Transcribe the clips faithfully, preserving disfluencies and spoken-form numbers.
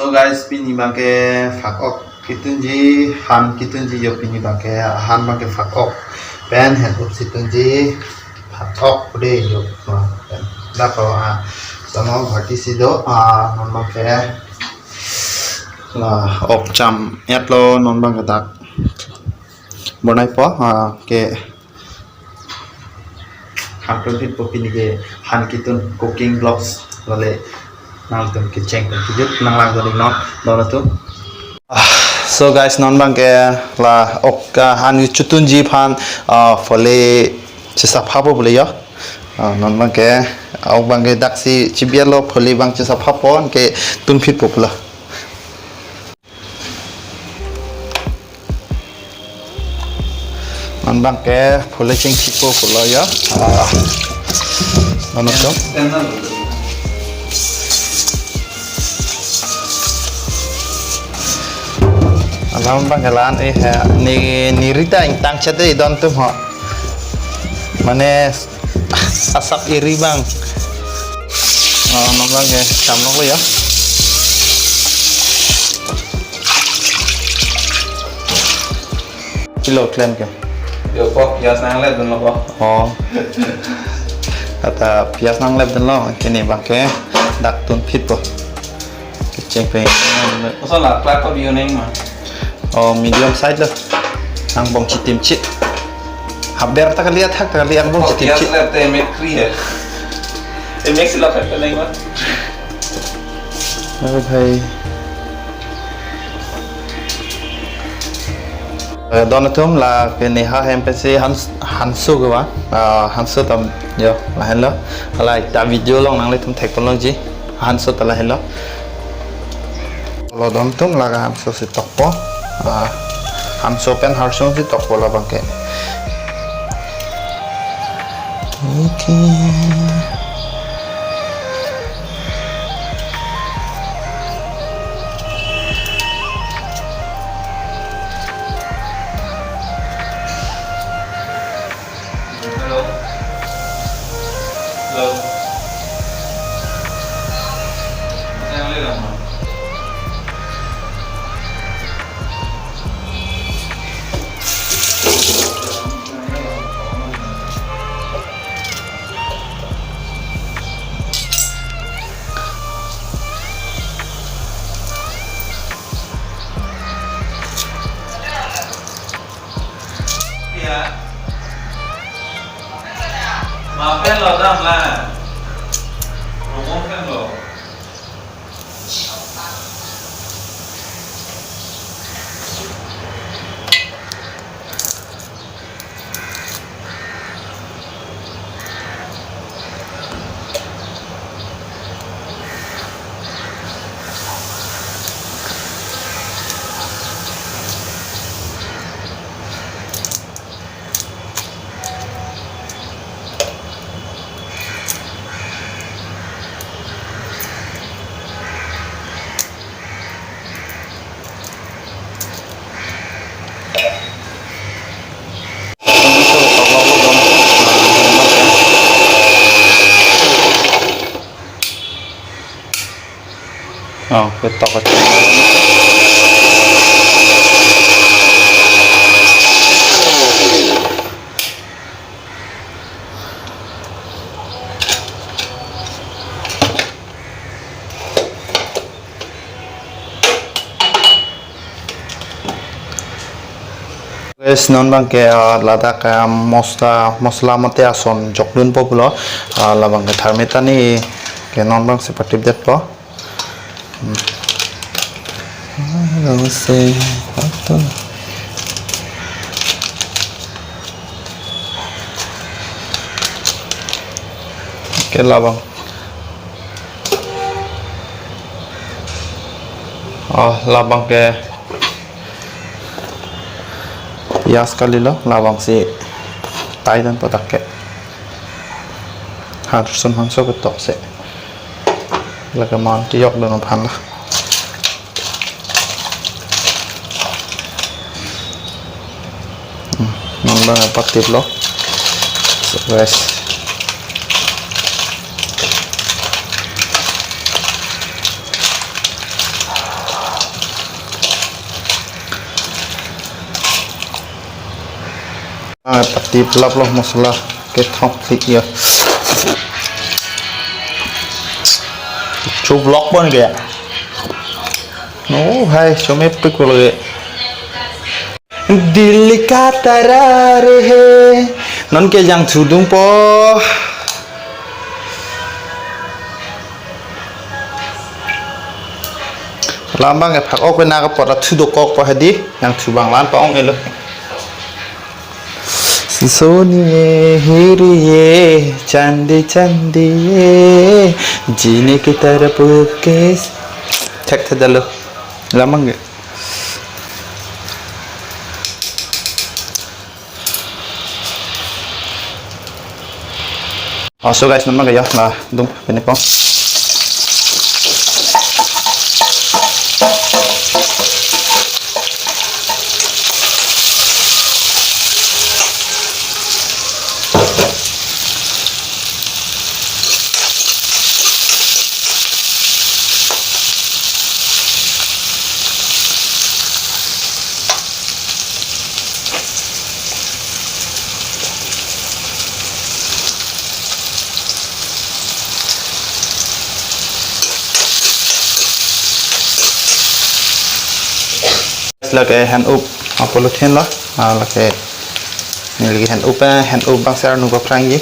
Guys, pini abangke phak-ok kitunji, han kitunji jo pini abangke, han abangke phak-ok pen hen up si tunji, phak-ok pu de jo. Dak lo, ah, sono bhati si do, ah, non abangke la ok cham-etlo, non abangke dak bonai po, ah, ke hangtun phit po pini ke han kitun cooking vlogs lale nangtum kecheng pen kejut nanglang jodi non, non atum. Ah, so guys, non abangke la ok, ah, han chutunji aphan, ah, phole chesaphapo pu le jo. Ah, non abangke, ah, ok abangke dak si chibiar lo, phole abang chesaphapo, anke tun phit po pu lo. Non abangke phole chingchipo pu lo jo. Ah. Non atum. Alam abangke la-an, eh, ne, ne rita ingtang chete idon atum ho. Mane asap eri abang. Oh, non abangke cham-ok lo jo. Kilo klem ke? Jo po, pias nanglep dunlo po. Oh. Ata pias nanglep dunlo, kene abangke dak tun phit po. Kecheng pen. Koson la, klak ko biu neng ma? Oh, medium size lo. Angbong chitim chit. Haber ta kali, athak ta kali, angbong chitim chit. Pias lep te mek kri he. Emek si lo khat neng ma? Oh, bhai. Eh, don atum, la ke neha hem pensi han, hanso ke ba, ah, hanso tam jo lahenlo. Hala ta video along nanglitum thekponlongji, hanso ta lahenlo. Lo don atum, la ke hanso si tokpo, ah, hanso pen harsong si tokpo la abangke. Okay. Hello. Hello. Ya. Ma pen lo dam la. Romo pen lo. Oh, ketok aja. Guys, non abangke, ah, ladak, ah, mosla, mosla mate ason jokdunpo pulo, ah, labangke tharmetani ke non abangsi patipdetpo. Hmm. Ah, labangsi, ato. Ke labang. Oh, labangke. Pias kalilo, labangsi tai dunpo dak ke. Harson hangso ketok se. Lake man tiyok dun aphan la. Hmm, non abang patiplo. So, guys. Pati pelap lo, masala kethom klik ya. Chu vlog pon ke. Oh, hai, chomepik lo ke. Dil ka tarare he. Non ke jangthu dungpo. Lam abang ke phak-ok pen nangkepot ra thu dokokpo hadi, jangthu abang la-an pa-ong-elo. Sisoni ye, hiri ye, chandi chandi ye, jine ki tarap ke. Thekthedetlo. Lam abang ke. Oh, so guys, non abang ke ya, la dung pini pong. Lake hand up, ah, polythene lo, ah, lake neli hand up, eh, hand up abang sar nu ko phrang ye.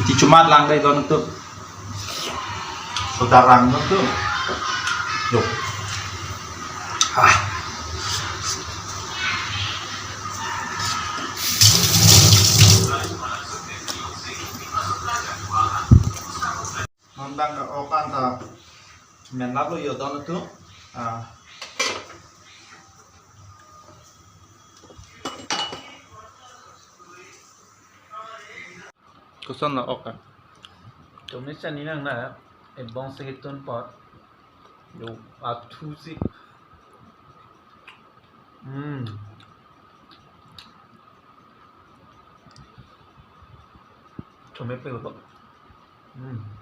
Ti chumat lang dai don tu. Sudah rang don tu. Yo. Ah. Nonbang ke okan ta menlap lo yo don tu. Ah. Koson lo okan. Tumi chani nang na ebong singit tun pot. Yo athu si. Hmm. Tumi pe ko. Hmm.